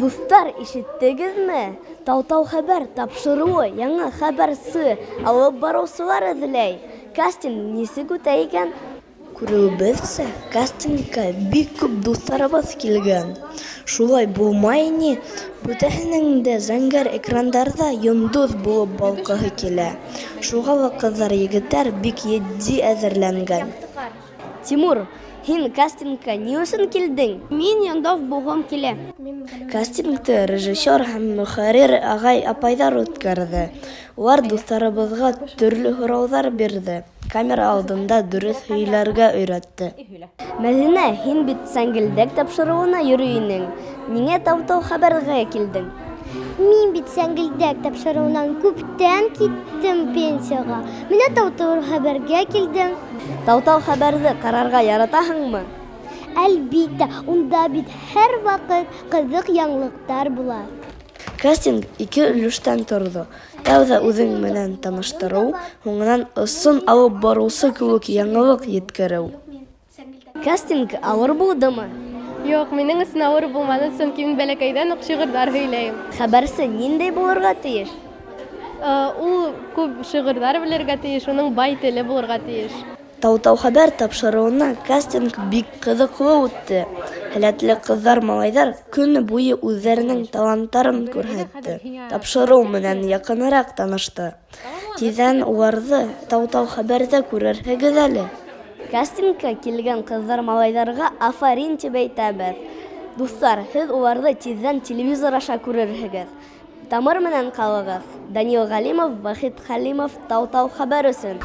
Дуҫтар, ишеттегеҙме? Тау-тау хәбәр тапшырыуы яңы хәбәрсе, алып барыусылар эҙләй. Кастинг нисек үтә икән? Күреүебеҙсә, кастингка бик күп дуҫтарыбыҙ килгән. Шулай булмай ни, бөтәһенең дә зәңгәр экрандарҙа йондоҙ булып балҡыһы килә. Шуға ла ҡыҙҙар-егеттәр бик етди әҙерләнгән. Тимур, һин кастингка ни өсөн килдең? Мин йондоҙ булғым килә. Кастингты режиссер һәм мөхәррир ағай-апайҙар үткәрҙе. Улар дуҫтарыбыҙға төрлө һорауҙар бирҙе, камера алдында дөрөҫ һөйләргә өйрәтте. Мәҙинә, һин бит Сәңгелдәк тапшырыуына йөрөй инең. Ниңә Тау-тау хәбәргә килдең? Мин бит Сәңгелдәк тапшырыуынан күптән киттем пенсияға. Менә Тау-тау хәбәргә килдем. Тау-тау хәбәрҙе ҡарарға яратаһыңмы? Әлбиттә, унда бит һәрваҡыт ҡыҙыҡ яңылыҡтар була. Кастинг ике өлөштән торҙо. Тәүҙә үҙең менән таныштырыу, һуңынан ысын алып барыусы кеүек яңылыҡ еткереү. Кастинг ауыр булдымы? Юҡ, минең өсөн ауыр булманы, сөнки мин бәләкәйҙән үк шиғырҙар һөйләйем. Хәбәрсе ниндәй булырға тейеш? Ул күп шиғырҙар белергә тейеш, уның бай теле булырға тейеш. Тау-тау хәбәр тапшырыуына кастинг бик ҡыҙыҡлы үтте. Һәләтле ҡыҙҙар-малайҙар көнө буйы үҙҙәренең таланттарын күрһәтте, тапшырыу менән яҡыныраҡ танышты. Тиҙҙән уларҙы Тау-тау хәбәрҙә күрерһегеҙ әле. Кастингка килгән ҡыҙҙар-малайҙарға афарин тип әйтәбеҙ. Дуҫтар, һеҙ уларҙы тиҙҙән телевизор аша күрерһегеҙ. Тамыр менән ҡалығыҙ. Данил Ғәлимов, Вахит Хәлимов, Тау-тау хәбәр өсөн.